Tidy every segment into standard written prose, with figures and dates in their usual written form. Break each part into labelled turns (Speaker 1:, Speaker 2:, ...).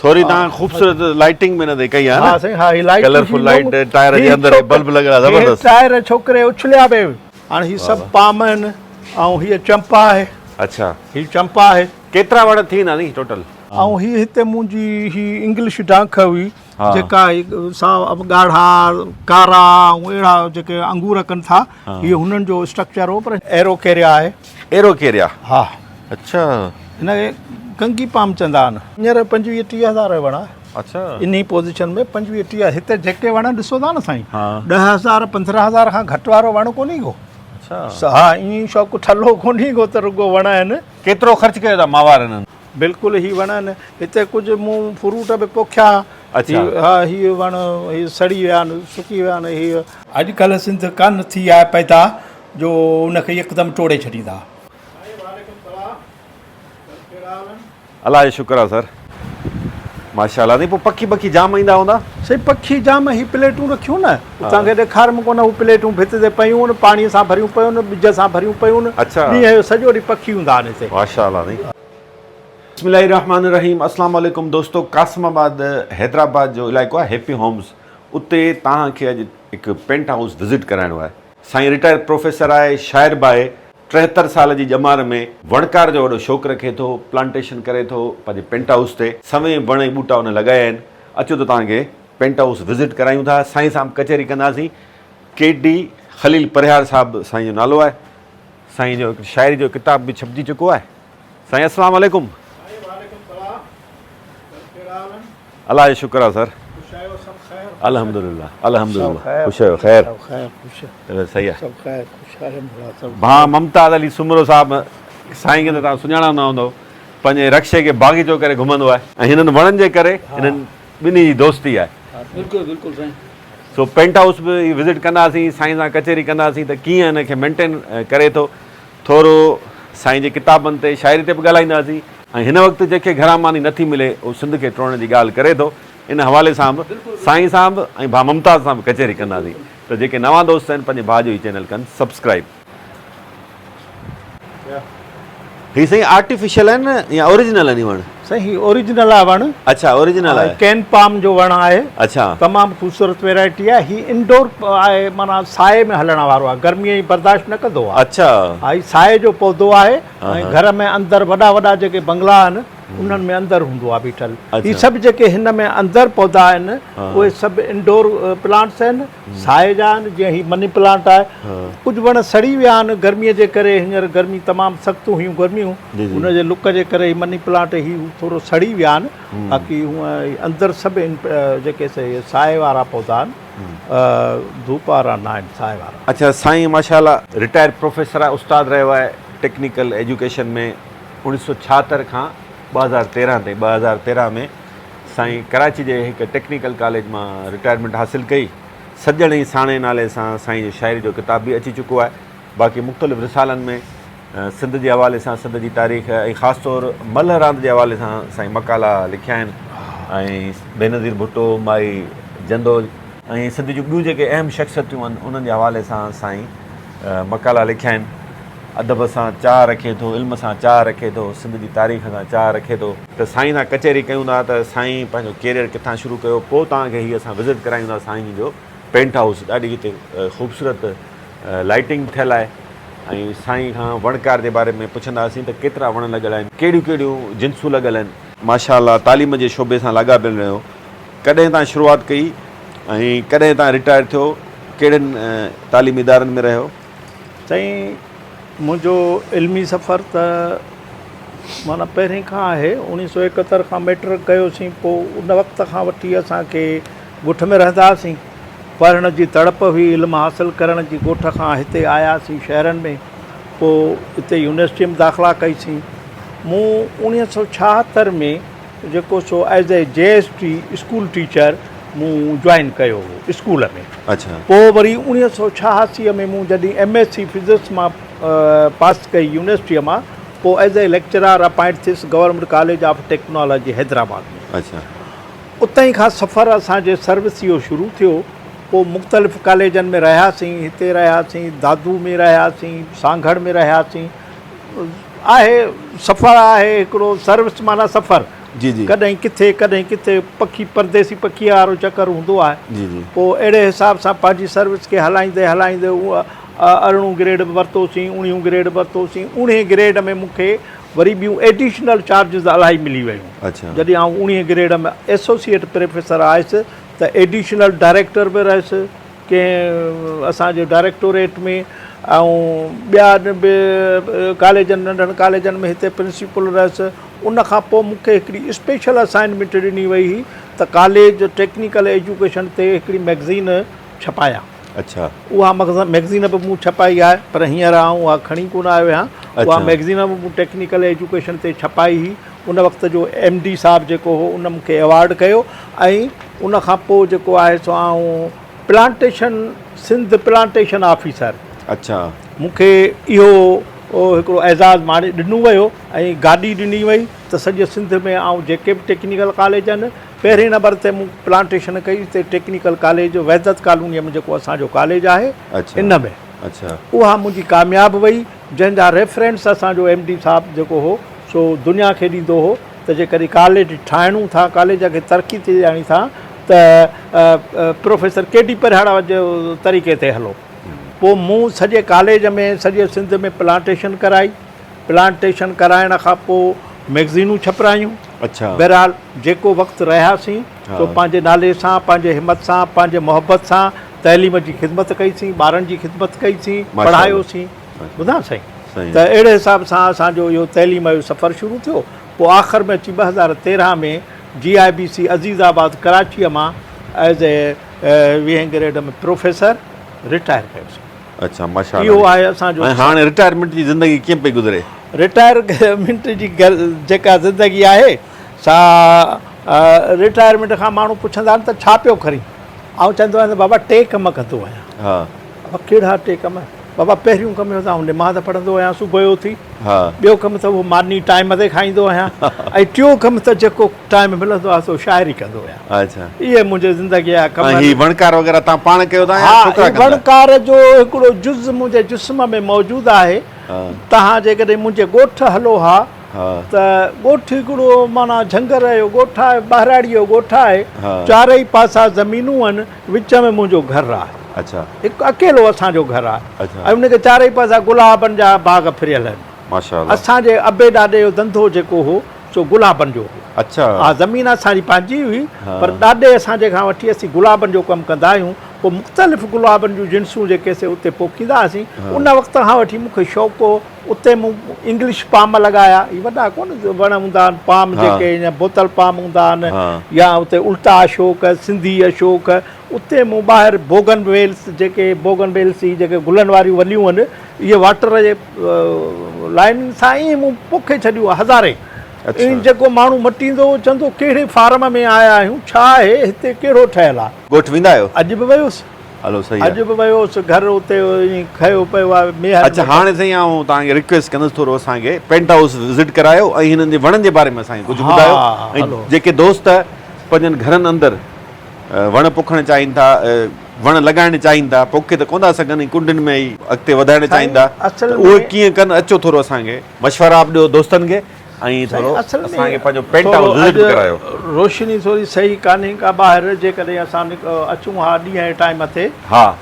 Speaker 1: ٿوري تان خوبصورت لائٽنگ به ان تي ڪئي آهي
Speaker 2: نه. ها سائين ها هي لائٽ
Speaker 1: ڪلرفل لائٽ ٽائر جي اندر بلب لڳل آهي زبردست.
Speaker 2: ٽائر ڇوڪري اڇليا پئي. هاڻي هي سڀ پام آهن ۽ هي چمپا آهي.
Speaker 1: اڇا.
Speaker 2: هي چمپا آهي.
Speaker 1: ڪيترا وڻ ٿي ويندا سائين ٽوٽل؟
Speaker 2: ۽ هي هتي منهنجي هي انگلش ڊانک هئي جيڪا هي سا ڳاڙها ڪارا ۽ اهڙا جيڪي انگور ڪن ٿا هي هنن جو اسٽرڪچر هو پر ايروڪيريا آهي.
Speaker 1: ايروڪيريا؟
Speaker 2: ها.
Speaker 1: اڇا.
Speaker 2: هن کي گنگي پام چوندا آهن. هينئر 25 30 هزار جو وڻ آهي.
Speaker 1: اڇا.
Speaker 2: انهي پوزيشن ۾ 25 30 هتي جيڪي وڻ ڏسو ٿا نه سائين 10 هزار 15 هزار کان گهٽ وارو وڻ ڪونهي ڪو.
Speaker 1: اڇا.
Speaker 2: ها ائين شوق ٺلهو ڪونهي ڪو ته رڳو وڻ آهن.
Speaker 1: ڪيترو خرچ ڪيو ٿا ماوار انهن؟
Speaker 2: بلڪل هي وڻ آهن. هتي ڪجهه مون فروٽ به پوکيا.
Speaker 1: اڇا.
Speaker 2: ها هي وڻ هي سڙي ويا آهن سڪي ويا آهن هي. اڄڪلهه سنڌ ڪانه ٿي آهي پيدا جو ان کي يڪدم ٽوڙي ڇڏيندا.
Speaker 1: الله جو شڪر آ سر. ماشاءالله سائين پوء پکي بکي جام ايندا هوندا.
Speaker 2: سائين پکي جام هي پليٽون رکيون نه توهان کي ڏيکاريم ڪونه هو پليٽون ڀت تي پيون آهن پاڻي سان ڀريون پيون آهن ٻج سان ڀريون پيون آهن ڏينهن جو سڄو ڏينهن پکي هوندا آهن هتي.
Speaker 1: ماشاءالله سائين. بسم الله الرحمن الرحيم اسلام عليڪم دوستو قاسم آباد حيدرآباد جو علائقو آهي هيپي هومز اتي توهان کي اڄ هڪ پينٽ هائوس وزٽ ڪرائڻو آهي سائين رٽائرڊ پروفيسر آهي شاعر به آهي 73 سال جي ڄمار ۾ وڻڪار جو وڏو شوق رکي ٿو، پلانٽيشن ڪري ٿو، پنهنجي پينٽ هائوس تي سوين وڻ ۽ ٻوٽا هن لڳايا آهن، اچو ته توهان کي پينٽ هائوس وزٽ ڪرايون ٿا، سائين سان به ڪچهري ڪنداسين، ڪي ڊي خليل پرهياڙ صاحب سائين جو نالو آهي، سائين جو هڪ شاعري جو ڪتاب به ڇپجي چڪو آهي، سائين السلام عليڪم.
Speaker 2: سائين وعليڪم سلام سر ڪهڙا حال آهن.
Speaker 1: الله جو شڪر آ سر.
Speaker 2: خوش آهيو سڀ خير.
Speaker 1: الحمدلله الحمدلله خوش آهيو خير.
Speaker 2: سڀ خير خوش.
Speaker 1: صحيح آ.
Speaker 2: سڀ خير خوش آهيو ڀلا سڀ.
Speaker 1: ڀاء ممتاز علي سومرو صاحب سائين کي ته توهان سڃاڻندا هوندؤ پنهنجي رڪشي کي باغيچو ڪري گهمندو آهي ۽ هنن وڻن جي ڪري هنن ٻنهي جي دوستي آهي.
Speaker 3: بلڪل بلڪل سائين.
Speaker 1: سو پينٽ هائوس به وزٽ ڪنداسين سائين سان ڪچهري ڪنداسين ته ڪيئن هن کي مينٽين ڪري ٿو ٿورو سائين جي ڪتابن تي شاعري تي به ڳالهائينداسين ۽ هن وقت جنهن کي گهران ماني نٿي ملي اهو سنڌ کي ٽوڙڻ جي ڳالهه ڪري ٿو ان حوالي سان به سائين سان به ۽ ڀاء ممتاز سان به ڪچهري ڪنداسين ته جيڪي نوان دوست آهن پنهنجي ڀاء جو هي چينل ڪن سبسڪرائيب. هي سائين آرٽيفيشل آهن يا اوريجنل آهن هي وڻ؟
Speaker 2: سائين هي اوريجنل آهي وڻ.
Speaker 1: اڇا اوريجنل آهي.
Speaker 2: ڪين پام جو وڻ آهي.
Speaker 1: اڇا.
Speaker 2: تمام خوبصورت ويرائٽي آهي هي انڊور آهي معنيٰ سائي ۾ هلڻ وارو آهي گرمي جي برداشت نه ڪندو آهي.
Speaker 1: اڇا.
Speaker 2: ها هي سائي جو پودو آهي ۽ گهر ۾ اندر وڏا وڏا جيڪي بنگلا آهن انهن ۾ اندر هوندو آهي بيٺل. هي سڀ جيڪي هن ۾ اندر پودا آهن اهي سڀ انڊور پلانٽس آهن. سائي جا آهن جيئن هي مني پلانٽ آهي ڪجهه وڻ سڙي ويا آهن گرمي جي ڪري هينئر گرمي تمام سخت هيون گرميون ان جي لڪ جي ڪري هي مني پلانٽ هي ٿورو سڙي ويا آهن باقي هونء اندر سڀ جيڪي سي سائي وارا پوڌا آهن ڌوپ وارا نه آهن سائي وارا.
Speaker 1: اڇا سائين ماشاء الله رٽائرڊ پروفيسر آهي استاد رهيو آهي ٽيڪنيڪل ايجوڪيشن ۾ 1976 کان 2013 تائين 2013 ۾ سائين ڪراچي جي هڪ ٽيڪنيڪل ڪاليج مان رٽائرمينٽ حاصل ڪئي. سڄڻ ۽ ساڻي نالي سان سائين جو شاعري جو ڪتاب به اچي چڪو آهي. باقي مختلف رسالن ۾ سنڌ جي حوالي سان سنڌ جي تاريخ ۽ خاص طور ملهه راند جي حوالي سان سائين مقالا لکيا آهن ۽ بينظير ڀٽو، مائي جندو ۽ سنڌ جون ٻيون جيڪي اهم شخصيتون آهن انهن جي حوالي سان سائين مقالا لکيا آهن. ادب سان چاهه رکي ٿو، علم سان چاهه رکي ٿو، سنڌ جي تاريخ سان چاهه رکي ٿو. ته سائين سان ڪچهري ڪيون ٿا ته سائين پنهنجو ڪيريئر ڪٿان شروع ڪيو پوء توهان کي هي اسان وزٽ ڪرايون ٿا سائين جو پينٽ هائوس ڏاڍي هتي خوبصورت لائٽنگ ٿيل آهي ۽ سائين کان وڻڪار جي باري ۾ پڇنداسين ته ڪيترا وڻ لڳل آهن ڪهڙيون ڪهڙيون جنسون لڳل آهن. ماشاء الله تعليم جي شعبي سان لاڳاپيل رهيو ڪڏهن تان شروعات ڪئي ۽ ڪڏهن تان رٽائر ٿيو ڪهڙن تعليمي ادارن ۾ رهيو.
Speaker 2: سائين منهنجو علمي سفر ته معنيٰ پهرين کان آهي اوڻيهه سو ايڪهتر کان ميٽرڪ ڪيوسين پوء ان وقت کان وٺي اسان کي ڳوٺ ۾ رهندا هئاسين پڙهڻ جي تڙپ هئي علم حاصل ڪرڻ جي ڳوٺ کان هتي آياسين شهرن ۾ پوء هتي يونيورسٽي ۾ داخلا ڪئيسين مون اوڻيهه سو ڇاهتر ۾ جيڪو سو as a G S T school teacher مون جوائن ڪيو هو اسڪول ۾.
Speaker 1: اڇا.
Speaker 2: پوء وري اوڻيهه سو ڇهاسي ۾ مون جڏهن ايم ايس سي فزڪس مان پاس ڪئي يونيورسٽيء مان پوء ايز اي ليڪچرار اپائنٽ ٿيس government college of technology Hyderabad ۾.
Speaker 1: اڇا.
Speaker 2: اتان کان سفر اسان جي سروس جو شروع ٿيو. پوء مختلف ڪاليجن ۾ رهياسين، هتي رهياسين، دادو ۾ رهياسين، سانگهڙ ۾ رهياسين. آهي سفر آهي هڪڙو سروس معنيٰ سفر.
Speaker 1: جي جي.
Speaker 2: ڪڏهن ڪٿي ڪڏهن ڪٿي پکي پرديسي پکيء وارو چڪر هوندو آهي.
Speaker 1: جي جي.
Speaker 2: پوء اهڙي حساب سان پنهنجي سروس کي هلائيندي هلائيندي ارڙهون گريڊ به ورتوسين، اوڻيهون گريڊ به ورتوسين. اوڻيهين گريڊ ۾ مون کي وري ٻيون ايڊيشنل چارجز الاهي ملي ويون.
Speaker 1: اڇا.
Speaker 2: جڏهن آئون اوڻيهين گريڊ ۾ ايسوسيئيٽ پروفيسر آيس ته ايڊيشنل ڊائريڪٽر به رهيس. ڪنهن اسان جي ڊائريڪٽوريٽ ۾ ۽ ٻيا به ڪاليجن ننڍن ڪاليجن ۾ هتي پرنسپل رهيس. ان کان پوء مون کي هڪڙي اسپيشل اسائنمينٽ ڏني وئي هئي ته ڪاليج ٽيڪنيڪل ايجوڪيشن تي هڪڙي مئگزين ڇپايان.
Speaker 1: اڇا.
Speaker 2: اها مئگزين به مون ڇپائي آهي پر هينئر آئون اها کڻي ڪونه آيو آهيان. اها مئگزين به مون ٽيڪنيڪل ايجوڪيشن تي ڇپائي هئي. ان وقت جو ايم ڊي صاحب جيڪو هو ان مون کي ايوارڊ ڪيو ۽ ان کان پوء جيڪو آهي سو آئون پلانٽيشن سنڌ پلانٽيشن آفيسر.
Speaker 1: اڇا.
Speaker 2: مون کي اهو هڪڙو اعزاز ماڻي ڏنو ويو ۽ گاڏي ڏني وئي ته سڄي سنڌ ۾ آئون جيڪي به ٽيڪنيڪل ڪاليج آهن پهرين نمبر تي مون پلانٽيشن ڪئي اتي ٽيڪنيڪل ڪاليج وحدت ڪالونيء ۾ جيڪو اسان جو ڪاليج آهي ان ۾ اها منهنجي ڪامياب وئي جنهن جا ريفرنس اسان جو ايم ڊي صاحب جيڪو هو سو دنيا کي ڏيندو هو ته جيڪڏهن ڪاليج ٺاهڻو ٿا ڪاليج کي ترقي ڏيارڻي ٿا ته پروفيسر ڪي ڊي پرهياڙ جي طريقي تي هلو. پوء مون سڄي ڪاليج ۾ سڄي سنڌ ۾ پلانٽيشن ڪرائي. پلانٽيشن ڪرائڻ کان پوء مئگزينون ڇپرايون. بهرحال جيڪو وقت رهياسين سو پنهنجي نالي سان، پنهنجي همت سان، پنهنجي محبت سان تعليم جي خدمت ڪئي سين، ٻارن جي خدمت ڪئي سين، پڙهايوسين. ٻڌان سائين ته اهڙي حساب سان اسان جو اهو تعليم جو سفر شروع ٿيو. پوء آخر ۾ اچي 2013 ۾ جي آء بي سي عزيز آباد ڪراچيء مان ايز اي ويهين گريڊ ۾ پروفيسر رٽائر ڪيوسين.
Speaker 1: اڇا ماشاء الله
Speaker 2: اهو آهي اسان جو
Speaker 1: ۽ هاڻي رٽائرمينٽ جي زندگي ڪيئن پئي گذري؟
Speaker 2: رٽائرمينٽ جي جيڪا زندگي آهي سا رٽائرمينٽ کان ماڻهو پڇندا آهن ته ڇا پيو ڪرين؟ آئون چوندو آهيان ته بابا ٽي ڪم ڪندو آهيان.
Speaker 1: ها.
Speaker 2: بابا ڪهڙا ٽي ڪم؟ بابا پهريون ڪم اهو ته آئون نماز پڙهندو آهيان صبح جو اٿي.
Speaker 1: ها.
Speaker 2: ٻيو ڪم ته اهو ماني ٽائيم تي کائيندو آهيان ۽ ٽيون ڪم ته جيڪو ٽائيم ملندو آهي سو شاعري ڪندو آهيان.
Speaker 1: اڇا.
Speaker 2: اهي منهنجي زندگيء جا ڪم
Speaker 1: ۽
Speaker 2: آهن.
Speaker 1: هي وڻڪار وغيره توهان پاڻ ڪيو ٿا يا
Speaker 2: ها
Speaker 1: ڇوڪرا
Speaker 2: هي
Speaker 1: ڪن ٿا؟
Speaker 2: وڻڪار جو هڪڙو جز منهنجي جسم ۾ موجود آهي.
Speaker 1: ها.
Speaker 2: توهان جيڪڏهن منهنجي ڳوٺ هلو ها
Speaker 1: ها.
Speaker 2: ته ڳوٺ هڪڙو معنيٰ جهنگر جو ڳوٺ آهي، ٻهراڙيء جو ڳوٺ آهي.
Speaker 1: ها.
Speaker 2: چارئي پاسا زمينون آهن، وچ ۾ منهنجو گهر آهي.
Speaker 1: اڇا.
Speaker 2: هڪ اڪيلو اسان جو گهر آهي.
Speaker 1: اڇا.
Speaker 2: ۽ ان کي چارئي پاسا گلابن جا باغ ڦريل آهن.
Speaker 1: ماشاء الله.
Speaker 2: اسان جي ابي ڏاڏي جو ڌنڌو جيڪو هو سو گلابن جو هو.
Speaker 1: اڇا.
Speaker 2: ها زمين اسان جي پنهنجي هئي پر ڏاڏي اسان جي کان وٺي اسين گلابن جو ڪم ڪندا آهيون. پوء مختلف گلابن جون جنسون جيڪي سي اتي پوکيندا هئاسين. ان وقت کان وٺي مون کي شوق هو. اتي مون انگلش پام لڳايا. هي وڏا ڪونه وڻ هوندا آهن پام جيڪي يا بوتل پام هوندا آهن يا اتي الٽا اشوڪ، سنڌي اشوڪ. اتي مون ٻاهر بوگن ويلس جيڪي بوگن ويلس هي جيڪي گلن واريون وليون آهن اهي واٽر جي لائنن سان ائين مون پوکي ڇڏيون هزارين. ائين جيڪو ماڻهو مٽيندو هو چوندو ڪهڙي فارم ۾ آيا آهيون ڇا آهي هتي ڪهڙو ٺهيل آهي.
Speaker 1: ڳوٺ ويندا آهيو؟
Speaker 2: اڄ به ويس.
Speaker 1: هلو صحيح آهي.
Speaker 2: اڄ به ويو هوس گهر اتي ائين کنيو پيو آهي ميهر.
Speaker 1: اڇا هاڻي سائين آئون توهان کي رڪويسٽ ڪندس ٿورو اسان کي پينٽ هائوس وزٽ ڪرايو ۽ هنن جي وڻن جي باري ۾ اسان کي ڪجهه ٻڌايو ۽ جيڪي دوست پنهنجن گهرن اندر وڻ پوکڻ چاهين ٿا وڻ لڳائڻ چاهين ٿا پوکي ته ڪونه ٿا سگهن ۽ ڪنڊن ۾ ئي اڳتي وڌائڻ چاهين ٿا ته اهي ڪيئن ڪن اچو ٿورو اسان کي مشورا به ڏيو دوستن کي ۽ ٿورو اسان کي پنهنجو پينٽ هائوس وزٽ به ڪرايو.
Speaker 2: روشني ٿوري صحيح ڪانهي ڪا ٻاهر جيڪڏهن اسان اچون ها ڏينهن جي ٽائيم تي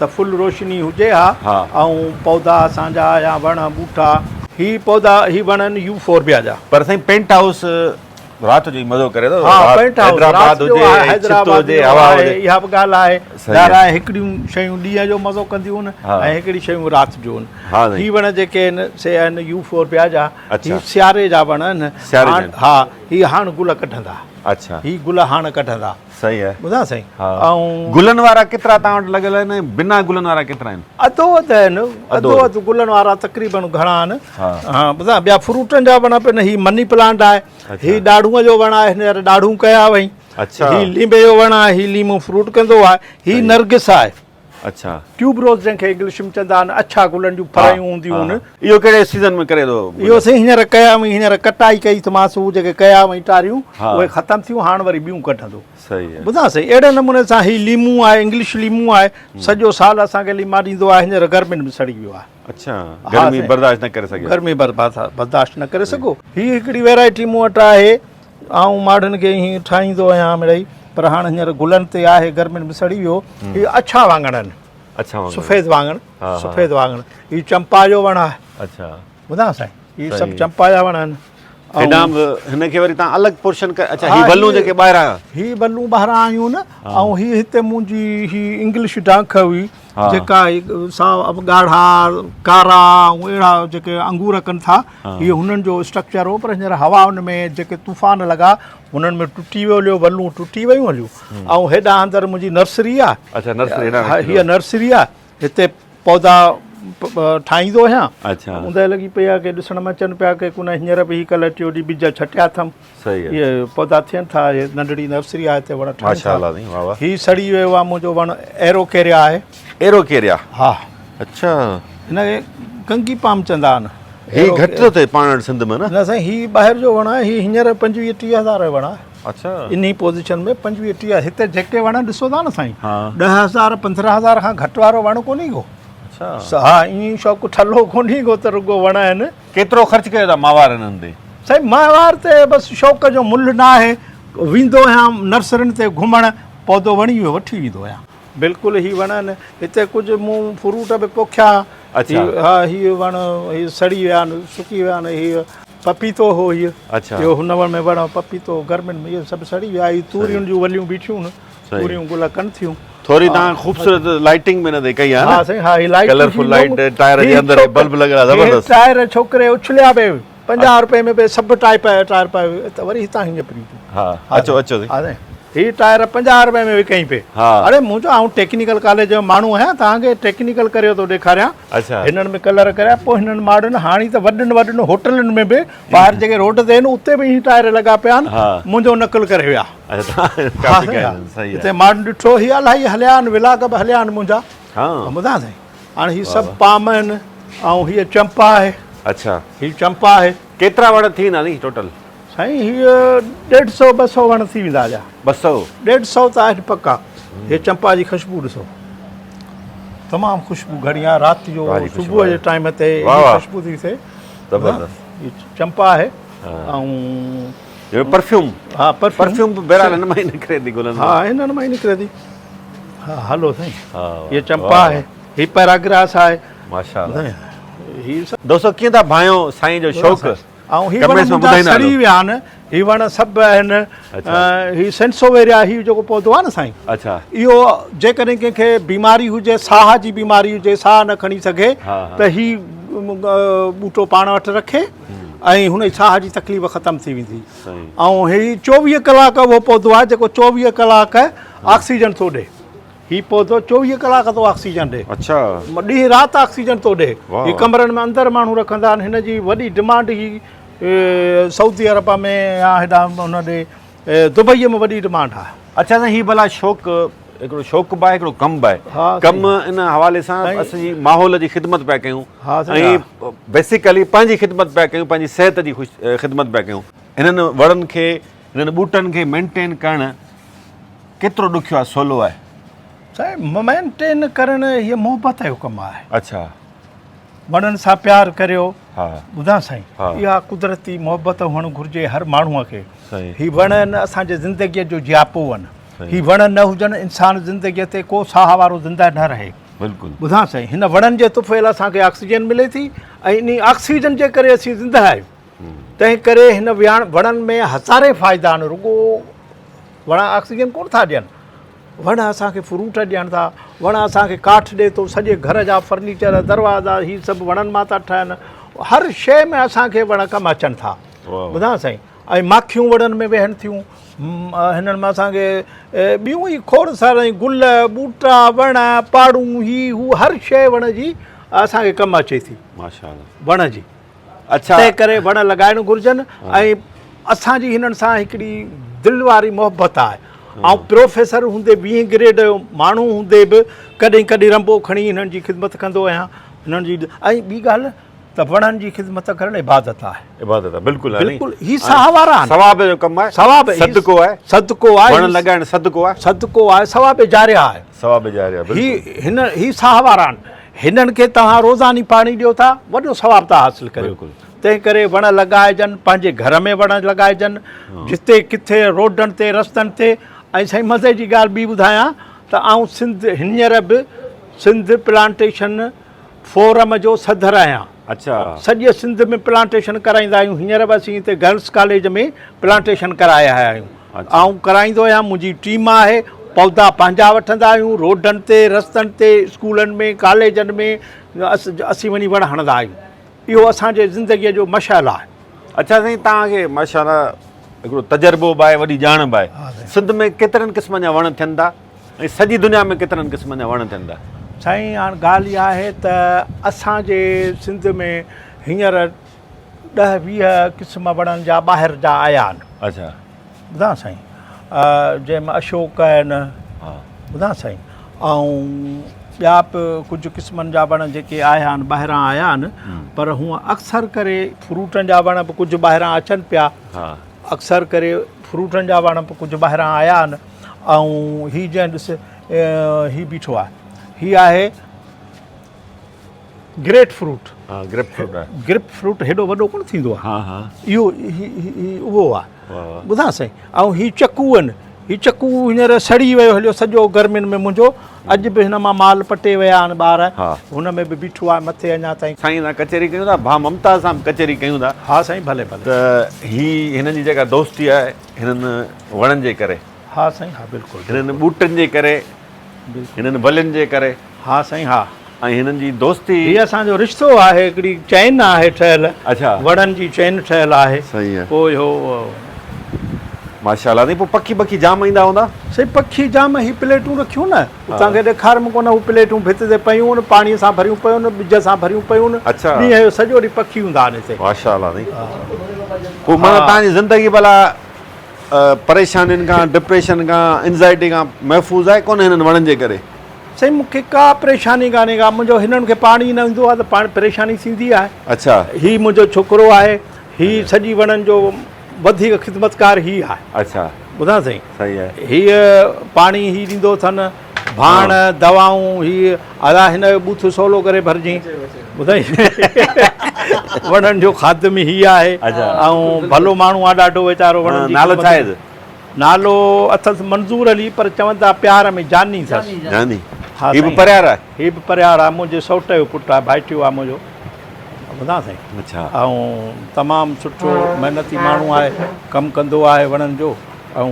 Speaker 2: ته فل روشني هجي ها ۽ پوڌا اسان جا يا وڻ ٻوٽا هي پوڌا هي وڻ آهن يوفوربيا جا.
Speaker 1: پر سائين پينٽ هائوس رات جو ئي مزو ڪري ٿو.
Speaker 2: ها پينٽ هائوس رات
Speaker 1: حيدرآباد
Speaker 2: جو
Speaker 1: هجي
Speaker 2: آهي
Speaker 1: ۽ ڇت
Speaker 2: حيدرآباد
Speaker 1: هجي
Speaker 2: جو
Speaker 1: هوا
Speaker 2: آهي
Speaker 1: هجي.
Speaker 2: اها به ڳالهه آهي
Speaker 1: صحيح آهي.
Speaker 2: ظاهر آهي هڪڙيون شيون ڏينهن جو مزو ڪنديون آهن
Speaker 1: ها.
Speaker 2: ۽ هڪڙي شيون رات جو آهن.
Speaker 1: ها سائين.
Speaker 2: هي وڻ جيڪي آهن سي آهن يوفوربيا جا.
Speaker 1: اڇا.
Speaker 2: هي سياري جا وڻ آهن.
Speaker 1: سياري جا آهن.
Speaker 2: ها هي هاڻ گل ڪڍندا.
Speaker 1: اڇا.
Speaker 2: هي گل هاڻ ڪڍندا.
Speaker 1: صحيح آهي.
Speaker 2: ٻڌان سائين.
Speaker 1: ها.
Speaker 2: ۽
Speaker 1: گلن وارا ڪيترا توهان وٽ لڳل آهن ۽ بنا گلن وارا ڪيترا آهن؟
Speaker 2: اڌو اڌ آهن. اڌو اڌ گلن وارا تقريبن گهڻا آهن.
Speaker 1: ها.
Speaker 2: ها ٻڌان ٻيا فروٽن جا وڻ به آهن. هي مني پلانٽ آهي. هي ڏاڙهونء جو وڻ آهي، هينئر ڏاڙهون ڪيا وئي.
Speaker 1: اڇا.
Speaker 2: هي ليمبي جو وڻ آهي، هي ليمو فروٽ ڪندو آهي. هي نرگس آهي.
Speaker 1: اڇا.
Speaker 2: ٽيوب روز جنهن کي انگلش ۾ چوندا آهن، اڇا گلن جون ڦريون هونديون آهن.
Speaker 1: اهو ڪهڙي سيزن ۾ ڪري ٿو؟
Speaker 2: اهو سائين هينئر ڪيا وئي، هينئر ڪٽائي ڪئي اٿمانس، هو جيڪي ڪيا وئي ٽاريون، اهي ختم ٿيون، هاڻ وري ٻيون ڪڍندو.
Speaker 1: صحيح آهي.
Speaker 2: ٻڌان سائين اهڙي نموني سان هي ليمو آهي، انگلش ليمو آهي، سڄو سال اسان کي ليما ڏيندو آهي، هينئر گرمين ۾ سڙي ويو آهي.
Speaker 1: اڇا گرمي برداشت نه ڪري سگهيو.
Speaker 2: گرمي برداشت نه ڪري سگهو. هي هڪڙي ويرائٽي مون وٽ آهي آئون ماڙهين کي ائين ٺاهيندو آهيان مڙئي، پر هاڻ هينئر گلن تي آهي، گرمين ۾ سڙي ويو. هي اڇا واڱڻ آهن.
Speaker 1: اڇا واڱڻ.
Speaker 2: سفيد واڱڻ، سفيد واڱڻ. هي چمپا جو وڻ آهي.
Speaker 1: اڇا.
Speaker 2: ٻڌايان سائين، هي سڀ چمپا جا وڻ آهن.
Speaker 1: هيڏانهن به هن کي وري تان الڳ پورشن ڪري. اڇا، هي ولون جيڪي ٻاهران،
Speaker 2: هي ولون ٻاهران آيون نه. ۽ هي هتي منهنجي هي انگلش ڊانک هئي، جيڪا سا ڳاڙها ڪارا ۽ اهڙا جيڪي انگور ڪن ٿا، هي هنن جو اسٽرڪچر هو، پر هينئر هوا ان ۾ جيڪي طوفان لڳا هنن ۾ ٽٽي ويو هليو، ولون ٽٽي ويون هليون. ۽ هيڏانهن اندر منهنجي نرسري آهي.
Speaker 1: اڇا، نرسري هيڏانهن.
Speaker 2: هيء نرسري آهي، هتي پودا ٺاهيندو آهيان.
Speaker 1: اڇا.
Speaker 2: اوندهه لڳي پئي آهي، ڪي ڏسڻ ۾ اچن پيا ڪي ڪونه. هينئر به هي ڪلهه ٽيون ڏينهن ٻج ڇٽيا اٿم.
Speaker 1: صحيح
Speaker 2: اهي پودا ٿين ٿا. هي ننڍڙي نرسري آهي، هتي وڻ ٺهن ٿا.
Speaker 1: ماشاءالله سائين، واهه واهه.
Speaker 2: هي سڙي ويو آهي منهنجو وڻ، ايروڪيريا آهي.
Speaker 1: ايروڪيريا؟
Speaker 2: ها.
Speaker 1: اڇا.
Speaker 2: هن کي ڪنگي پام چوندا آهن.
Speaker 1: هي گهٽ ٿو ٿئي پاڻ وٽ سنڌ ۾ نه؟
Speaker 2: نه سائين، هي ٻاهر جو وڻ آهي. هي هينئر 25 30 هزار جو وڻ آهي.
Speaker 1: اڇا.
Speaker 2: انهي پوزيشن ۾ 25 30. هتي جيڪي وڻ ڏسو ٿا نه سائين، 10 هزار 15 هزار کان گهٽ وارو وڻ ڪونهي ڪو.
Speaker 1: اڇا.
Speaker 2: ها، ائين شوق ٺلهو ڪونهي ڪو ته رڳو وڻ آهن.
Speaker 1: ڪيترو خرچ ڪيو ٿا ماهوار انهن تي؟
Speaker 2: سائين ماهوار تي بس شوق جو ملهه نه آهي، ويندو آهيان نرسرين تي گهمڻ، پودو وڻي ويو وٺي ويندو آهيان. بلڪل هي وڻ آهن، هتي ڪجهه مون فروٽ به پوکيا.
Speaker 1: اڇا.
Speaker 2: ها، هي وڻ هي سڙي ويا آهن، سڪي ويا آهن. هي پپيتو هو، هي اهو هن وڻ ۾ وڻ پپيتو، گرمين ۾ اهي سڀ سڙي ويا. هي تورين جون وليون بيٺيون آهن، توريون گل ڪن ٿيون.
Speaker 1: ٿوري تان خوبصورت لائٽنگ به نه تي ڪئي آ
Speaker 2: نه. ها سائين، ها هي لائٽ
Speaker 1: ڪلرفل لائٽ، ٽائر جي اندر بلب لڳل آ، زبردست.
Speaker 2: ٽائر ڇوڪري اڇليا پئي 50 روپئي ۾ پئي، سڀ ٽائپ جا ٽائر پئي ته وري هتان هيئن پري.
Speaker 1: ها اچو اچو
Speaker 2: سائين. ها سائين، هي ٽائر 50 روپئي ۾ وڪئين پئي.
Speaker 1: ها.
Speaker 2: اڙي مون چيو آئون ٽيڪنيڪل ڪاليج جو ماڻهو آهيان، توهان کي ٽيڪنيڪل ڪريو ٿو ڏيکاريان.
Speaker 1: اڇا.
Speaker 2: هنن ۾ ڪلر ڪريا پوء هنن ماڻهن هاڻي ته وڏن وڏن هوٽلن ۾ به ٻاهر جيڪي روڊ تي آهن اتي به هي ٽائر لڳا پيا آهن، منهنجو نقل ڪري ويا. هتي ماڻهن ڏٺو هي الاهي هليا آهن، ولاگ به هليا آهن منهنجا. ٻڌان سائين، هاڻي هي سڀ پام آهن ۽ هيء چمپا آهي.
Speaker 1: اڇا.
Speaker 2: هي چمپا آهي.
Speaker 1: ڪيترا وڻ ٿي ويندا سائين ٽوٽل؟
Speaker 2: سائين هي 150 200 وڻ ٿي ويندا جا.
Speaker 1: 200؟
Speaker 2: 150 ته آهن پڪا. هي چمپا جي خوشبو ڏسو، تمام خوشبو گهڻي آهي. رات جو صبح جي ٽائيم تي خوشبو ٿي ٿئي.
Speaker 1: زبردست.
Speaker 2: هي چمپا آهي ۽
Speaker 1: اهو پرفيوم.
Speaker 2: ها پرفيوم.
Speaker 1: پرفيوم به بهرحال هن مان ئي نڪري ٿي گلن مان.
Speaker 2: ها هنن مان ئي نڪري ٿي. ها هلو سائين. هي چمپا آهي، هي پيراگراس آهي.
Speaker 1: ماشاءالله.
Speaker 2: هي سڀ.
Speaker 1: دوستو ڪيئن ٿا ڀانيو سائين جو شوق.
Speaker 2: ۽ هي وڻ منهنجا سڙي ويا آهن، هي وڻ سڀ آهن. هي سينسوويريا هي جيڪو پودو آهي نه سائين.
Speaker 1: اڇا.
Speaker 2: اهو جيڪڏهن ڪنهن کي بيماري هجي، ساهه جي بيماري هجي، ساهه نه کڻي سگهي ته هي ٻوٽو پاڻ وٽ رکي ۽ هن جي ساهه جي تڪليف ختم ٿي ويندي. ۽ هي 24 ڪلاڪ اهو پودو آهي جيڪو 24 ڪلاڪ آڪسيجن ٿو ڏي. هي پودو 24 ڪلاڪ ٿو آڪسيجن ڏي.
Speaker 1: اڇا.
Speaker 2: ڏينهن رات آڪسيجن ٿو ڏي. هي ڪمرن ۾ اندر ماڻهو رکندا آهن. هن جي وڏي ڊمانڊ هي سعودي عرب ۾ يا هيڏانهن هن ڏي دبئي ۾ وڏي ڊمانڊ آهي.
Speaker 1: اڇا سائين، هي ڀلا شوق هڪڙو شوق به آهي هڪڙو ڪم به آهي. ڪم ان حوالي سان اسان جي ماحول جي خدمت پيا ڪيون ۽ بيسيڪلي پنهنجي خدمت پيا ڪيون، پنهنجي صحت جي خدمت پيا ڪيون. هنن وڻن کي، هنن ٻوٽن کي مينٽين ڪرڻ ڪيترو ڏکيو آهي، سولو آهي؟
Speaker 2: سائين مينٽين ڪرڻ هيء محبت جو ڪم آهي.
Speaker 1: اڇا.
Speaker 2: وڻن سان پيار ڪريو. ٻڌان سائين، اها قدرتي محبت هئڻ گهرجي هر ماڻهوء کي. هي وڻ آهن اسان جي زندگيء جو جياپو آهن. هي وڻ نه هجن انسان زندگيء تي ڪو ساهه وارو زنده نه رهي.
Speaker 1: بلڪل.
Speaker 2: ٻڌان سائين، هن وڻن جي طفيل اسان کي آڪسيجن ملي ٿي ۽ انهي آڪسيجن جي ڪري اسين زنده آهيون. تنهن ڪري هن وڻن ۾ هزارين فائدا آهن. رڳو وڻ آڪسيجن ڪونه ٿا ڏين، وڻ اسان کي فروٽ ڏين ٿا، وڻ اسان کي ڪاٺ ڏي ٿو، سڄي گهر جا فرنيچر، دروازا هي سڀ وڻن مان ٿا ٺهن. هر شيء ۾ اسان کي وڻ ڪم اچن ٿا. ٻڌان سائين، ۽ ماکيون وڻن ۾ ويهن ٿيون. هنن مان اسان کي ٻيون ئي کوڙ سارا گل، ٻوٽا، وڻ، پاڙون، هي هو هر شيء وڻ جي اسان کي ڪم اچي ٿي.
Speaker 1: ماشاءالله.
Speaker 2: وڻ جي.
Speaker 1: اڇا.
Speaker 2: تنهن ڪري وڻ لڳائڻ گهرجن ۽ اسان جي هنن سان هڪڙي دل واري محبت آهي. آئون پروفيسر هوندي ويهين گريڊ جو ماڻهو هوندي به ڪڏهن ڪڏهن رنبو کڻي هنن جي خدمت ڪندو آهيان. هنن جي ۽ ٻي ڳالهه ته وڻن جي خدمت ڪرڻ عبادت آهي.
Speaker 1: عبادت آهي بلڪل آهي.
Speaker 2: بلڪل هي ساهه وارا آهن.
Speaker 1: ثواب جو ڪم آهي.
Speaker 2: ثواب
Speaker 1: صدقو آهي.
Speaker 2: صدقو آهي.
Speaker 1: وڻ لڳائڻ صدقو آهي.
Speaker 2: صدقو آهي، ثواب جاريه آهي.
Speaker 1: ثواب جاريه بلڪل.
Speaker 2: هي هن هي ساهه وارا آهن. هنن کي توهان روزاني پاڻي ڏيو ٿا، وڏو ثواب ٿا حاصل ڪريو.
Speaker 1: بلڪل.
Speaker 2: تنهن ڪري وڻ لڳائجن، پنهنجي گهر ۾ وڻ لڳائجن، جتي ڪٿي روڊن تي رستن تي. ۽ سائين مزي جي ڳالهه ٻي ٻڌايان ته آئون سنڌ هينئر به سنڌ پلانٽيشن فورم جو صدر آهيان.
Speaker 1: اڇا.
Speaker 2: سڄي سنڌ ۾ پلانٽيشن ڪرائيندا آهيون. هينئر به اسين هتي گرلس ڪاليج ۾ پلانٽيشن ڪرائي آيا آهيون. آئون ڪرائيندو آهيان، منهنجي ٽيم آهي، پودا پنهنجا وٺندا آهيون، روڊن تي، رستن تي، اسڪولن ۾، ڪاليجن ۾ اسين وڃي وڻ هڻندا آهيون. اهو اسان جي زندگيء جو مشعل آهي.
Speaker 1: اڇا سائين توهان کي ماشاءالله هڪڙو تجربو به آهي وڏي ڄاڻ به آهي. سنڌ ۾ ڪيترن قسمن جا وڻ ٿين ٿا ۽ سڄي دنيا ۾ ڪيترن قسمن جا وڻ ٿين ٿا؟
Speaker 2: سائين هاڻ ڳالهه اها آهي ته اسان جي سنڌ ۾ هينئر ڏهه 20 قسم وڻن جا ٻاهر جا آيا آهن.
Speaker 1: اڇا.
Speaker 2: ٻڌان سائين جنهن ۾ اشوڪ آهن ٻڌان سائين ۽ ٻيا به ڪجهه قسمن جا وڻ جيڪي آيا آهن ٻاهران آيا آهن پر هونء اڪثر ڪري فروٽن جا وڻ به ڪجهه ٻاهران اچن پيا اڪثر ڪري فروٽن جا وڻ به ڪجهه ٻاهران آيا آهن ۽ هي جنهن ڏس هي بيٺو آهي هي آهي گريٽ فروٽ
Speaker 1: ها گريپ فروٽ آهي
Speaker 2: گريپ فروٽ هيڏو وڏو ڪونه ٿيندو آهي
Speaker 1: ها ها
Speaker 2: اهو هي اهو آهي ٻڌان سائين ۽ هي چڪو آهن هي چڪو هينئر سڙي ويو هليو سڄو گرمين ۾ منهنجو اڄ به هن مان مال پٽي ويا آهن ٻار هن ۾ به بيٺو آهي مٿي اڃا تائين.
Speaker 1: سائين سان ڪچهري ڪيون ٿا ڀاء ممتاز سان به ڪچهري ڪيون ٿا.
Speaker 2: ها سائين ڀلي ڀلي.
Speaker 1: ته هي هنن جي جيڪا دوستي آهي هنن وڻن جي ڪري.
Speaker 2: ها سائين ها بلڪل.
Speaker 1: هنن ٻوٽن جي ڪري. هنن ولين جي ڪري.
Speaker 2: ها سائين ها.
Speaker 1: ۽ هنن جي دوستي.
Speaker 2: هي اسان جو رشتو آهي هڪڙي چين آهي ٺهيل.
Speaker 1: اڇا.
Speaker 2: وڻن جي چين ٺهيل آهي.
Speaker 1: صحيح آهي.
Speaker 2: پوء اهو.
Speaker 1: ماشاءالله سائين پوء پکي بکي جام ايندا هوندا.
Speaker 2: سائين پکي جام هي پليٽون رکيون نه اتان کي ڏيکاريم ڪونه هو پليٽون ڀت تي پيون آهن پاڻي سان ڀريون پيون آهن ٻج سان ڀريون پيون آهن.
Speaker 1: اڇا.
Speaker 2: ڏينهن جو سڄو ڏينهن پکي هوندا آهن هتي.
Speaker 1: ماشاءالله سائين پوء معنيٰ توهان جي زندگي ڀلا پريشانين کان ڊپريشن کان انزائٽي کان محفوظ آهي ڪونه هنن وڻن جي ڪري.
Speaker 2: سائين مون کي ڪا پريشاني ڪانهي ڪا منهنجو هنن کي پاڻي نه ايندو آهي ته پاڻ پريشاني ٿيندي آهي.
Speaker 1: اڇا.
Speaker 2: هي منهنجو ڇوڪرو آهي هي سڄي وڻن جو وڌيڪ خدمتڪار هي آهي.
Speaker 1: اڇا.
Speaker 2: ٻڌان سائين.
Speaker 1: صحيح آهي.
Speaker 2: هي پاڻي هي ڏيندو اٿن ڀاڻ دوائون هي ادا هن جو ٻوٿ سولو ڪري ڀرجين ٻڌائين وڻن جو خادم هي آهي ۽ ڀلو ماڻهو آهي ڏاڍو ويچارو وڻن جي
Speaker 1: نالو ڇا آهي
Speaker 2: نالو اٿس منظور علي پر چون ٿا پيار ۾ جاني اٿس.
Speaker 1: جاني هي به پريار آهي.
Speaker 2: هي به پريار آهي منهنجي سئوٽ جو پٽ آهي ڀائٽيو آهي منهنجو ٻڌان سائين.
Speaker 1: اڇا.
Speaker 2: ۽ تمام سٺو محنتي ماڻهو آهي ڪم ڪندو آهي وڻن جو ۽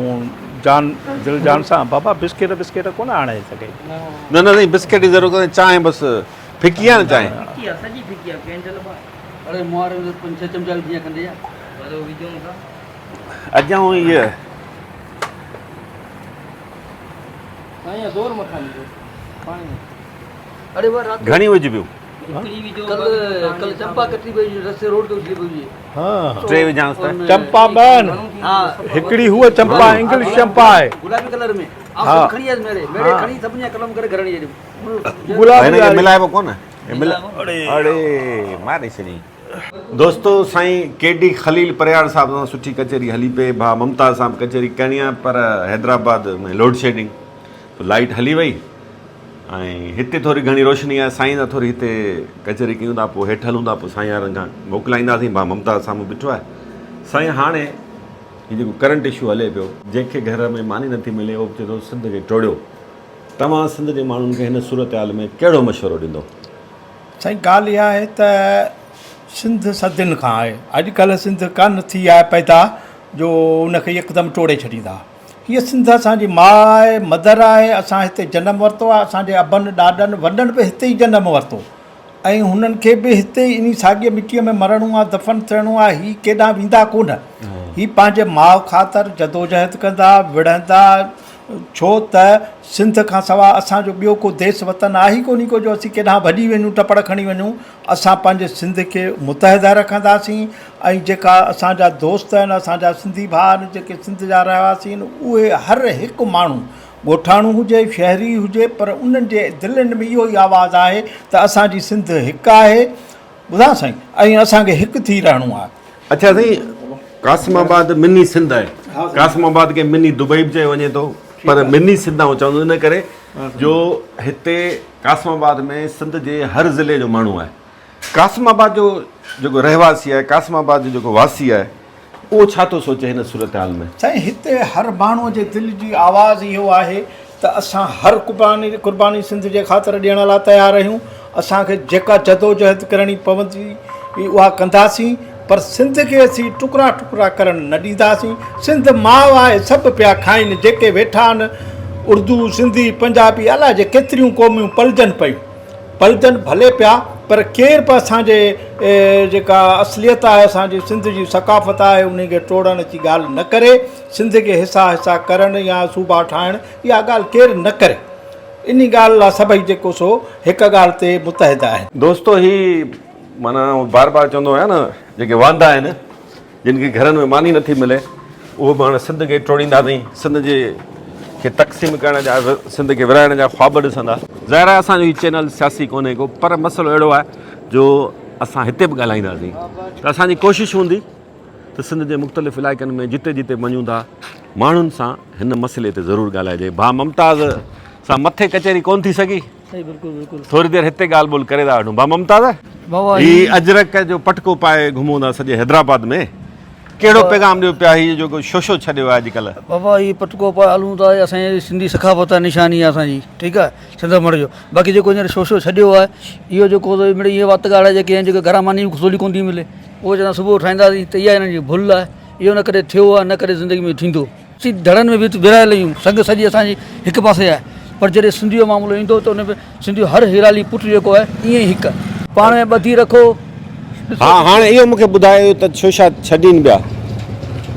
Speaker 2: جان دل جان سان بابا بسڪيٽ بسڪيٽ ڪونه آڻي سگهي.
Speaker 1: نه نه سائين بسڪيٽ جي ضرورت ڪونهي چانهه بس ڦڪي آهي نه چانهه.
Speaker 3: ڦڪي آهي سڄي ڦڪي آهي ڪينڊل به آهي. اڙي مون واري ۾ پنج ڇهه چمچا وجهي کنڊ جا. وري وجهون ٿا.
Speaker 1: اڄ آئون هيء.
Speaker 3: سائين زور مٿان ڏجو پاڻي اڙي وا رات
Speaker 1: گهڻي وجهبيون؟
Speaker 3: هڪڙي وجهو ڪل ڪل چمپا ڪٽي پئي رستي روڊ تي اڇلي پئي
Speaker 2: ها
Speaker 1: ٽي وجهانس ته
Speaker 2: چمپا ٻه آهن
Speaker 3: ها
Speaker 2: هڪڙي هوء چمپا انگلش چمپا آهي
Speaker 3: گلابي ڪلر ۾ آئون سڀ کڻي آيس ميڙي ميڙي کڻي سڀني جا قلم ڪري گهر آڻي ڇڏيم
Speaker 2: گلابي
Speaker 1: هن کي ملائبو ڪونه اڙي ماري ڇڏيائين. دوستو سائين ڪي ڊي خليل پرهياڙ صاحب سان سٺي ڪچهري هلي پئي ڀاء ممتاز سان به ڪچهري ڪرڻي آهي پر حيدرآباد ۾ لوڊ شيڊنگ تو لائيٽ هلي وئي ۽ هتي ٿوري گهڻي روشني آهي سائين سان ٿوري هتي ڪچهري ڪيون ٿا پوء هيٺ هلون ٿا پوء سائين وارن کان موڪلائينداسين ڀاء ممتاز سامهون بيٺو آهي سائين هاڻي هي جيڪو ڪرنٽ اشو هلي پيو جنهن کي گهر ۾ ماني نٿي ملي اهو به چئي ٿو سنڌ کي ٽوڙيو توهان سنڌ جي ماڻهن کي هن صورتحال ۾ ڪهڙو مشورو ڏيندو؟
Speaker 2: سائين ڳالهه اها آهي ته سنڌ صدين کان آهي اڄ ڪلهه سنڌ ڪانه ٿي آهي پيدا جو ان کي يڪدم ٽوڙي ڇڏيندا. هيء سنڌ اسان جي ماء آهي، مدر آهي، اسان هتي جنم ورتو آهي، اسان جي ابن ڏاڏن وڏن به هتي ئي جنم ورتو ۽ هنن کي به هتي ئي انهي ساڳيء مٽيء ۾ مرڻو آهي، دفن ٿيڻو آهي، هي ڪيڏانهن ويندا ڪونه. هي پنهنجي ماء خاطر جدوجهد ڪندا، وڙهندا، ڇو ته سنڌ کان سواء اسان جو ٻيو ڪو ديس وطن آهي ئي ڪونهي ڪو جو اسين ڪيڏانهن ڀڄي وڃون ٽپڙ کڻي وڃون. اسان پنهنجي سنڌ کي متحده رکنداسين ۽ جيڪا اسان جا دوست آهن اسان جا سنڌي ڀاء آهن جيڪي سنڌ جا رهواسي آهن اهي هر هڪ ماڻهو ڳوٺاڻو هجي شهري هجي پر انهن جي دلين ۾ اهو ئي آواز آهي ته اسان جي سنڌ هڪ آهي ٻڌان سائين ۽ اسان کي هڪ ٿي رهڻو آهي.
Speaker 1: اڇا سائين قاسم آباد مني سنڌ آهي قاسم آباد کي مني دبئي به چيو وڃي ٿو پر مني سنڌ آئون چوندس ان ڪري جو هتي قاسم آباد ۾ سنڌ جي هر ضلعي جو ماڻهو آهي. قاسم آباد جو جيڪو رهواسي آهي، قاسم آباد جو جيڪو واسي آهي، اهو ڇا ٿو سوچي هن صورتحال ۾؟
Speaker 2: سائين هتي هر ماڻهو جي دل جي آواز اهو آهي ته اسان هر قرباني قرباني سنڌ جي خاطر ڏيڻ لاء تيار آهيون، اسان کي جيڪا جدوجهد ڪرڻي پوندي اها ڪنداسين پر سنڌ کي اسين ٽڪرا ٽڪرا ڪرڻ نه ڏينداسين، سنڌ ماء آهي سڀ پيا کائين جيڪي ويٺا آهن اردو سنڌي پنجابي الائجي ڪيتريون قوميون پلجن پيون. پلجن ڀلي پيا پر ڪير به اسان جي جيڪا اصليت آهي اسان جي سنڌ جي ثقافت آهي انهي کي ٽوڙڻ جي ڳالهه نه ڪري سنڌ کي حصا حصا ڪرڻ يا صوبا ٺاهڻ اها ڳالهه ڪير نه ڪري انهي ڳالهه لاء سڀئي جيڪو سو هڪ ڳالهه تي متحد آهن.
Speaker 1: دوستو هي معنيٰ آئون بار بار چوندو آهيان نه جيڪي واندا آهن جن کي گهرن ۾ ماني نٿي ملي اهو به هاڻي سنڌ کي ٽوڙينداسين سنڌ جي کي تقسيم ڪرڻ جا سنڌ کي ورهائڻ جا خواب ڏسندا. ظاهر آهي اسان جو هي چينل سياسي ڪونهي ڪو پر مسئلو اهڙو آهي جو اسان هتي به ڳالهائينداسين ته اسان جي ڪوشش هوندي ته سنڌ جي مختلف علائقن ۾ جتي جتي وڃون ٿا ماڻهن سان هن مسئلي تي ضرور ڳالهائجي. ڀاء ممتاز سان مٿي ڪچهري ڪونه ٿي سگهي.
Speaker 3: صحيح بلڪل بلڪل.
Speaker 1: ٿوري دير هتي ڳالهه ٻولهه ڪري ٿا وٺون. ڀاء ممتاز هي اجرڪ جو پٽڪو پائي گهمون ٿا سڄي حيدرآباد ۾ ڪهڙو پيغام ڏيو پيا هي جيڪو شوشو ڇڏيو آهي اڄڪلهه.
Speaker 3: بابا هي پٽڪو پائي هلون ٿا هي اسان جي سنڌي ثقافت آهي نشاني آهي اسان جي ٺيڪ آهي سنڌ مڙ جو باقي جيڪو هينئر شوشو ڇڏيو آهي اهو جيڪو مڙئي اهي وات ڳاڙها جيڪي آهن جيڪي گهران ماني به سولي ڪونه ٿي ملي اهو چوندا صبح ٺاهينداسين ته اها هنن جي ڀل آهي اهو نه ڪڏهن ٿيو آهي نه ڪڏهن زندگي ۾ ٿيندو. اسين ڌڙن ۾ به ورهايل آهيون، سنگ سڄي اسان جي هڪ پاسي آهي، پر جڏهن سنڌيء جو معاملو ايندو ته ان ۾ سنڌي جو هر هيرالي پٽ جيڪو آهي ائين ئي هڪ. پاڻ ۾ ٻڌي رکو. ڏسو
Speaker 1: ها هاڻي اهو مون کي ٻڌايو ته ڇوشا ڇڏين پيا،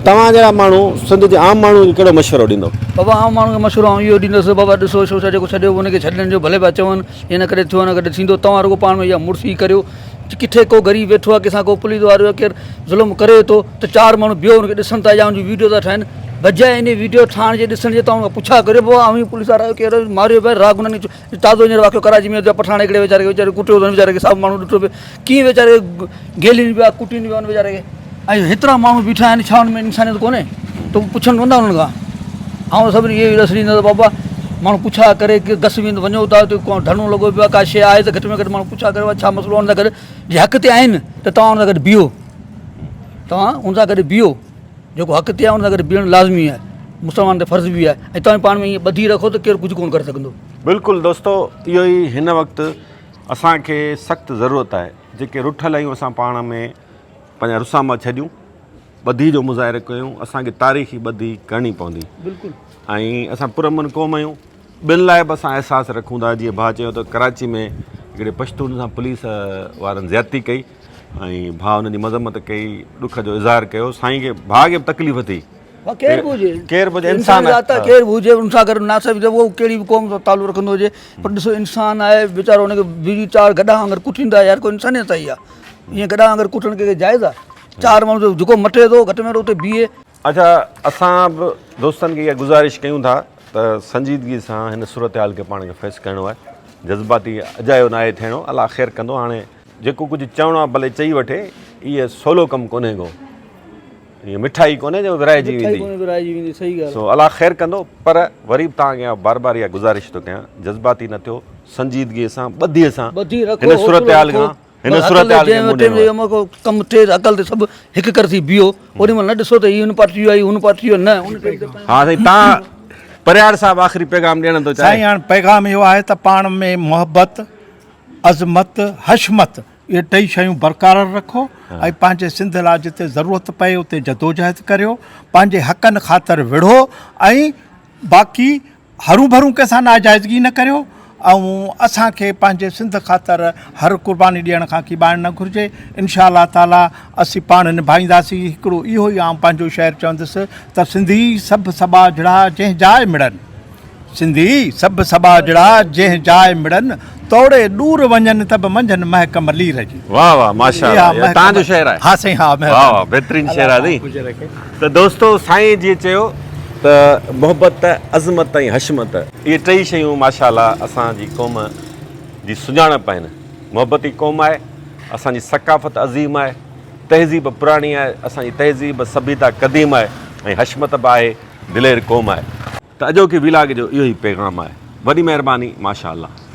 Speaker 1: توهان جهڙا ماڻهو سنڌ جي عام ماڻهوء کي ڪهڙو مشورو ڏيندو؟
Speaker 3: بابا عام ماڻهو کي مشورو آئون اهو ڏيندس بابا ڏسو شوشا جيڪو ڇڏيو ان کي ڇڏڻ ڏيو ڀلي پيا چون ائين نه ڪڏهن ٿيو نه ڪڏهن ٿيندو توهان رڳو پاڻ ۾ اها مڙسي ڪريو ڪٿي ڪو غريب ويٺو آهي ڪنهن سان ڪو پوليس وارو يا ڪير ظلم ڪري ٿو ته چار ماڻهو بيهو ان کي ڏسن ٿا يا ان جون ويڊيو ٿا ٺاهن بجاء ان ويڊيو ٺاهڻ جي ڏسڻ جي توهان ان کان پڇا ڪريو بابا اوهين پوليس وارا آهيو ڪير ماريو پيا راڳ انهن کي تازو هينئر واقعو ڪراچي ۾ ٿيو پٺاڻ هڪڙي ويچاري کي ويچاري ڪٽيو اٿن ويچاري کي سڀ ماڻهو ڏٺو پيو ڪيئن ويچاري کي گيلين پيا ڪٽين پيا ان ويچاري کي ۽ هيترا ماڻهو بيٺا آهن ڇا ان ۾ انسانيت ڪونهي ته هو پڇن ڪونه ٿا انهن کان آئون سڀني کي اهو ئي ڏس ڏيندس ته بابا ماڻهو پڇا ڪري ڪي گس ۾ وڃو ٿا اتي ڪو ڌرڻو لڳو پيو آهي ڪا شيء آهي ته گهٽ ۾ گهٽ ماڻهو پڇا ڪري ڇا مسئلو آهي ان سان گڏ جي حق تي آهن ته توهان ان سان گڏ بيهو توهان ان سان گڏ بيهو جيڪو حق تي آهي ان سان گڏ بيهڻ لازمي آهي مسلمان تي فرض به آهي ۽ توهان پاڻ ۾ ائين ٻڌي رکو ته ڪير ڪجهه ڪونه ڪري سگهندو.
Speaker 1: بلڪل دوستو اهو ئي هن وقت اسان کي سخت ضرورت آهي جيڪي رٺل آهيون اسان پاڻ ۾ پنهنجا رساما ڇڏيون ٻڌي جو مظاهرو ڪيون اسان کي تاريخي ٻڌي ڪرڻي پوندي
Speaker 3: بلڪل
Speaker 1: ۽ اسان پرامن قوم آهيون ٻين لاء به اسان احساس رکون ٿا جيئن ڀاء چيو ته ڪراچي ۾ هڪڙي پشتون سان پوليس وارن زيادتي ڪئي ۽ ڀاء ان جي مذمت ڪئي ڏک جو اظهار ڪيو سائين کي ڀاء کي به تڪليف ٿي
Speaker 3: ڪير به هجي
Speaker 1: ڪير به هجي انسان
Speaker 3: ذات آهي ڪير به هجي ان سان گڏ ناصف جو ڪهڙي به قوم سان تعلق رکندو هجي پر ڏسو انسان آهي ويچارو ان کي بيڙي چار گڏا وانگر ڪٽيندا يار ڪو انسانيت آهي اها ائين گڏا وانگر ڪٽڻ ڪنهن کي جائز آهي چار ماڻهو جيڪو مٽي ٿو گهٽ ۾ گهٽ اتي بيهي.
Speaker 1: اڇا اسان به دوستن کي اها گذارش ڪيون ٿا ته سنجيدگي سان هن صورتحال کي پاڻ کي فيس ڪرڻو آهي جذباتي اجايو ناهي ٿيڻو الله خير ڪندو هاڻي جيڪو ڪجهه چوڻو آهي ڀلي چئي وٺي اهي سولو ڪم ڪونهي ڪو اهي مٺائي ڪونهي جو ورهائجي ويندي سو الله خير ڪندو پر وري به توهان کي بار بار اها گذارش ٿو ڪيان جذباتي نه ٿيو سنجيدگي سان ٻڌي سان هن صورتحال کان هن صورتحال کي منهن ڏيڻو آهي.
Speaker 3: ڪم ٿئي ته عقل تي سڀ هڪ ڪر ٿي بيهو اوڏي مهل نه ڏسو ته هي هن پارٽي جو آهي هي هن پارٽي جو نه ان ٽيم تي
Speaker 1: ها سائين تان پرهياڙ صاحب آخري پيغام ڏيڻ ٿو چاهي.
Speaker 2: سائين هاڻ پيغام اهو آهي ته پاڻ ۾ محبت، عظمت، حشمت اهي ٽئي شيون برقرار رکو ۽ پنهنجي سنڌ لاء جتي ضرورت پئي اتي جدوجهد ڪريو پنهنجي حقن خاطر وڙهو ۽ باقي هروڀرو ڪنهن سان ناجائزگي نه ڪريو ۽ اسان کي پنهنجي سنڌ خاطر هر قرباني ڏيڻ کان ڪيٻائڻ نه گهرجي انشاء الله تعالي اسين پاڻ نڀائينداسين هڪڙو اهو ئي آئون پنهنجو شعر چوندس ته سنڌي سڀ سٻاجهڙا جنهن جاء مڙن سنڌي سڀ سٻاجهڙا جنهن جاء مڙن توڙي ڏور وڃن ته به منجهن مهڪ ملير جي.
Speaker 1: واه واه ماشاء الله اها تان جو شعر آهي
Speaker 2: ها سائين ها
Speaker 1: واه واه بهترين شعر آهي سائين ته دوستو سائين جيئن چيو ته محبت، عظمت ۽ حشمت اهي ٽئي شيون ماشاء الله اسان جي قوم جي سڃاڻپ آهن. محبتي قوم آهي، اسان جي ثقافت عظيم آهي، تهذيب پراڻي آهي، اسان جي تهذيب سڀيتا قديم آهي ۽ حشمت به آهي، دلير قوم آهي. ته اڄوڪي ويلاگ جو اهو ئي پيغام آهي. وڏي مهرباني ماشاء الله.